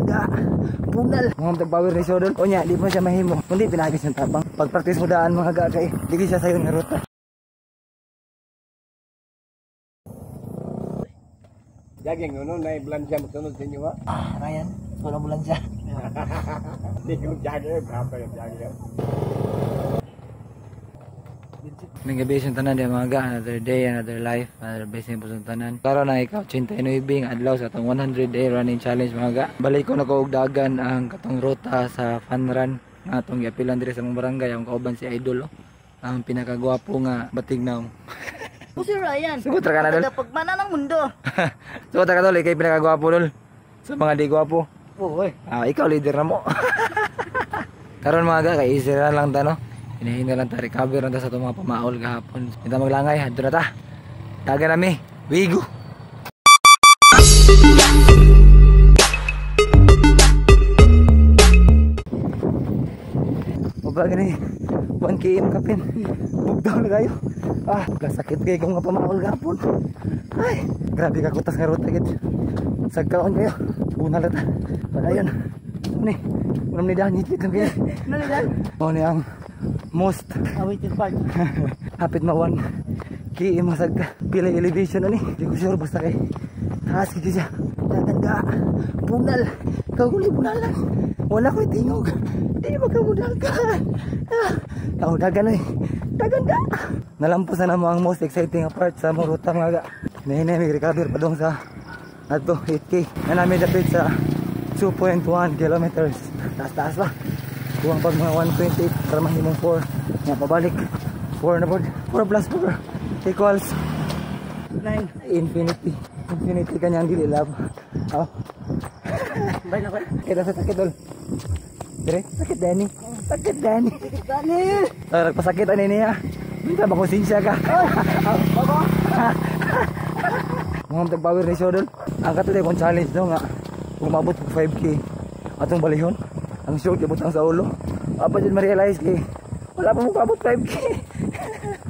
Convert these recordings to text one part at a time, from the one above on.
Dagan ga. Bunal. Mga tagpower ni Sodol. O nya, di mo siya mahimo. Kundi pinagis ng tabang. Pag-practice mo daan mga ga kay di siya sayon nga ruta. Jaging no na ambulansya magsunod sa inyo ha. Ah, Ryan, wala ambulansya. Hindi ko jaging, bravo yung jaging. May gabi sa tanan di mga ga, another day, another life, another blessing po sa tanan. Karon na ikaw 89 nga adlaw sa atong 100 day running challenge mga ga. Balik ko na ko og dagan ang katong ruta sa fun run nga atong giapilan diri sa mong barangay, ang kauban si Idol oh. Ang pinakagwapo nga batignaw. O si Ryan. Sugot ra ka na dol. Pagmana ng mundo. Sugot ra ka dol, ikaw pinakagwapo dol. Sa mga di gwapo. Oo, eh. Ah, ikaw leader na mo. Karon mga ga, kay easy ra lang ta no. Hinahina lang ta, recover lang ta sa itong mga pamaol kahapon. Hindi maglangay, hadto na ta. Dagan nami, wigo. Mabag ni 1 km kapin. Bugdaw na kayo. Ah, kasakit kayo kung nga pamaol kahapon. Ay, grabe ka kutas nga ruta gid. Sagkaon kayo. Una lang ta. Padayon. Ni, unam ni dahan ngitlit lang kayo. Ano ni Dan? Mo ni ang most Awaited part. hapit ma 1 km masag pila elevation ani. Di ko sure basta kay taas gid siya. Dagan ga. Bunal. Ikaw guli bunal lang. Wala ko'y tingog. Di ba ka mudagan? Ah, tao dagan ay. Dagan ga. Nalampos na namo ang most exciting part sa among ruta mga ga. Nahinay may recover pa dong sa adto 8K. Na namin dapit sa 2.1 kilometers. Taas-taas pa. Kuwang pag mga 1.8 para mahimong 4. Nga pabalik. 4 na pod. 4 plus 4 equals 9. Infinity. Infinity kanyang dili love. Oh. Bye na ko. Kita sa sakit dol. Dire, sakit Danny. Sakit Danny. Daniel! Ay, nagpasakit ani niya. Minta ba konsensya ka? Baba! Mga tagpower ni Sodol. Ang katuloy kong challenge no nga umabot og 5K atong balihon. Ang short ibutang sa ulo. Apa jud ma-realize kay wala pa mo kaabot 5K.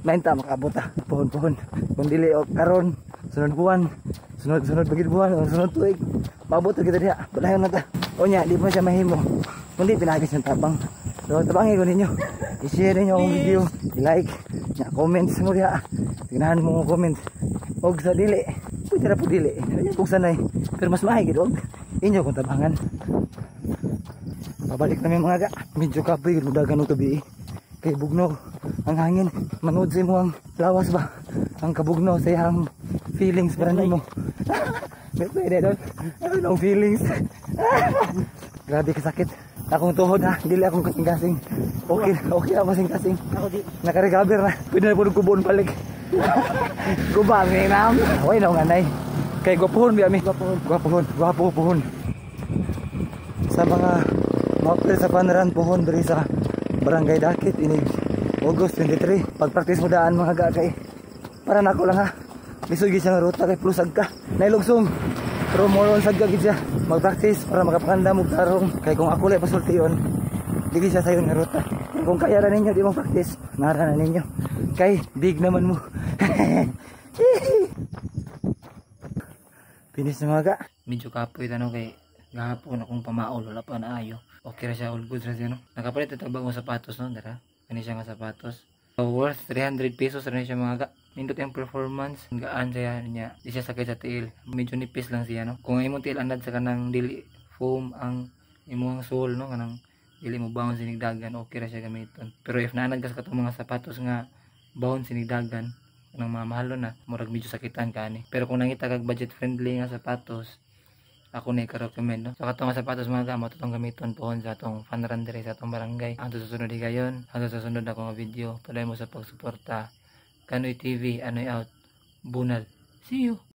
Nainta makaabot ta. Pohon-pohon. Kung dili og karon sunod buwan, sunod-sunod pagid buwan, o sunod tuig. Maabot kita diha. Padayon na ta. O nya, di mo siya mahimo. Kundi pinagis ng tabang. So tabangi ko ninyo. I-share ninyo akong video, i-like, nya comments mo diha. Tignahan mo mo comment. Og sa dili, pwede ra po dili. Ayaw kong sanay. Pero mas maay gid og inyo kong tabangan. Pabalik na mi mga ga. Medyo kapoy gid mudagan og gabi. Kay bugno ang hangin, mangod sa imong lawas ba. Ang kabugno sa iyang feelings para nimo. May pwede doon. Ano ang feelings? Grabe kasakit. Akong tuhod ha, dili akong kasing-kasing. Okay, okay ako kasing-kasing. Ako di. Naka-recover na. Pwede na po kubon balik. Guba mi nam. Way na nga nay. Kay gwapuhon biya mi. Gwapuhon, gwapuhon, gwapo puhon. Sa mga mapil sa fun run puhon diri sa Barangay Dakit inig August 23. Pag-practice mo daan mga ga kay para nako lang ha. Lisod gid siya nga ruta kay plusag ka. Nailugsong. Pero more on sad ka gid siya. Mag-practice para makapangandam og tarong. Kay kung ako lang pasultion, di gid siya sayon nga ruta. Pero kung kaya ra ninyo di mo practice, nara na ninyo. Kay big naman mo. Finish na mga ga. Medyo kapoy tanong kay gahapon akong pamaol wala pa naayo. Okay ra siya, all good ra siya no. Nakapalit ito bagong sapatos no, dara. Kani siya nga sapatos. So, worth 300 pesos ra ni siya mga ga. Nindot yung performance, gaan siya niya. Di siya sakit sa tiil. Medyo nipis lang siya no. Kung imong tiil anad sa kanang dili foam ang imong sole no, kanang dili mo bounce sinigdagan, okay ra siya gamiton. Pero if naanad ka sa katong mga sapatos nga bounce sinigdagan, kanang mga mahalo na, murag medyo sakitan ka ani. Pero kung nangita kag budget friendly nga sapatos, ako na i-recommend no. So katong nga sapatos mga ga, mo tong gamiton pohon sa atong fun run diri sa atong barangay. Ang susunod higayon, ang susunod ako nga video. Padayon mo sa pagsuporta. Kanoy TV, Anoy out. Bunal. See you.